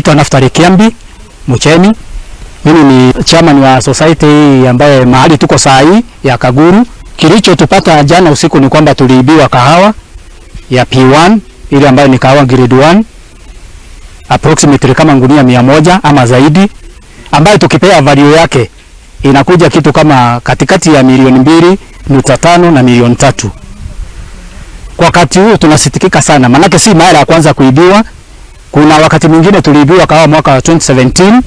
Naitwa Naftali Kiambi Muchemi. Mimi ni chairman wa society hii ambaye mahali tuko saa hii ya Kaguru. Kilichotupata jana usiku ni kwamba tuliibiwa kahawa ya P1 ile ambayo ni kahawa grade 1, approximately kama ngunia 100 ama zaidi, ambayo tukipea value yake inakuja kitu kama katikati ya milioni 2.5 na milioni 3. Kwa wakati huu tunasikitika sana, manake si mara ya kwanza kuibiwa. Kuna wakati mwingine tuliibiwa kahawa mwaka wa 2017,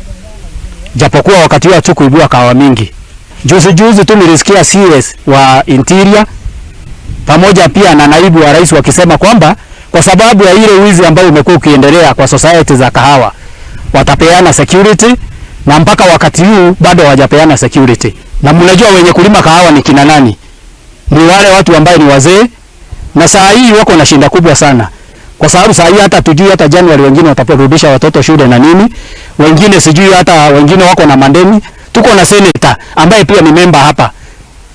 japokuwa wakati huo hatukuibiwa kahawa mingi. Juzi juzi tu nilisikia CS wa Interior pamoja pia na naibu wa rais wakisema kwamba kwa sababu ya ile wizi ambayo umekuwa ukiendelea kwa society za kahawa watapeana security, na mpaka wakati huu bado hawajapeana security. Na mnajua wenye kulima kahawa ni kina nani? Ni wale watu ambao ni wazee, na saa hii wako na shinda kubwa sana, kwa sababu saa hii hata tujui hata Januari wengine wataporudisha watoto shule na nini, wengine sijui hata wengine wako na mandeni. Tuko na senator ambaye pia ni member hapa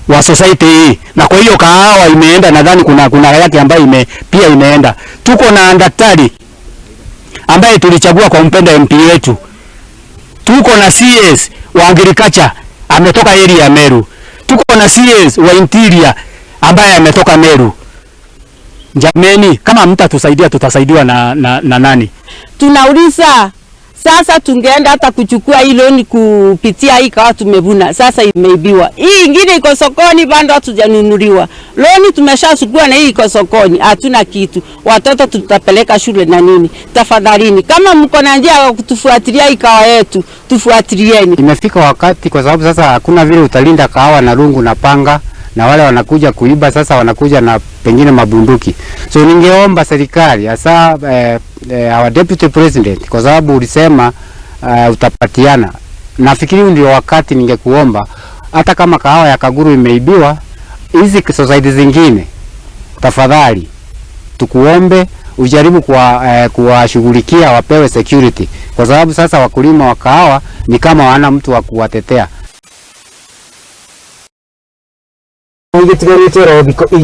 wa society hii, na kwa hiyo kahawa imeenda, nadhani kuna yake ambayo pia imeenda. Tuko na daktari ambaye tulichagua kwa mpenda MP wetu. Tuko na CS wa agriculture ametoka area ya Meru. Tuko na CS wa interior ambaye ametoka Meru. Jameni, kama mtatusaidia tutasaidiwa na nani? Tunauliza sasa, tungeenda hata kuchukua hii loan kupitia hii kahawa tumevuna, sasa imeibiwa. Hii ingine iko sokoni bado hatujanunuliwa. Loan tumeshachukua na hii iko sokoni, hatuna kitu. Watoto tutapeleka shule na nini? Tafadhalini, kama mko na njia ya kutufuatilia hii kahawa yetu, tufuatilieni. Imefika wakati, kwa sababu sasa hakuna vile utalinda kahawa na rungu na panga, na wale wanakuja kuiba sasa wanakuja na pengine mabunduki. So ningeomba serikali hasa our deputy president, kwa sababu ulisema utapatiana. Nafikiri ndio wakati ningekuomba hata kama kahawa ya Kaguru imeibiwa, hizi society zingine tafadhali tukuombe ujaribu kuwashughulikia wapewe security, kwa sababu sasa wakulima wa kahawa ni kama wana mtu wa kuwatetea. Gĩtigarĩte oro thikũ igĩrĩ.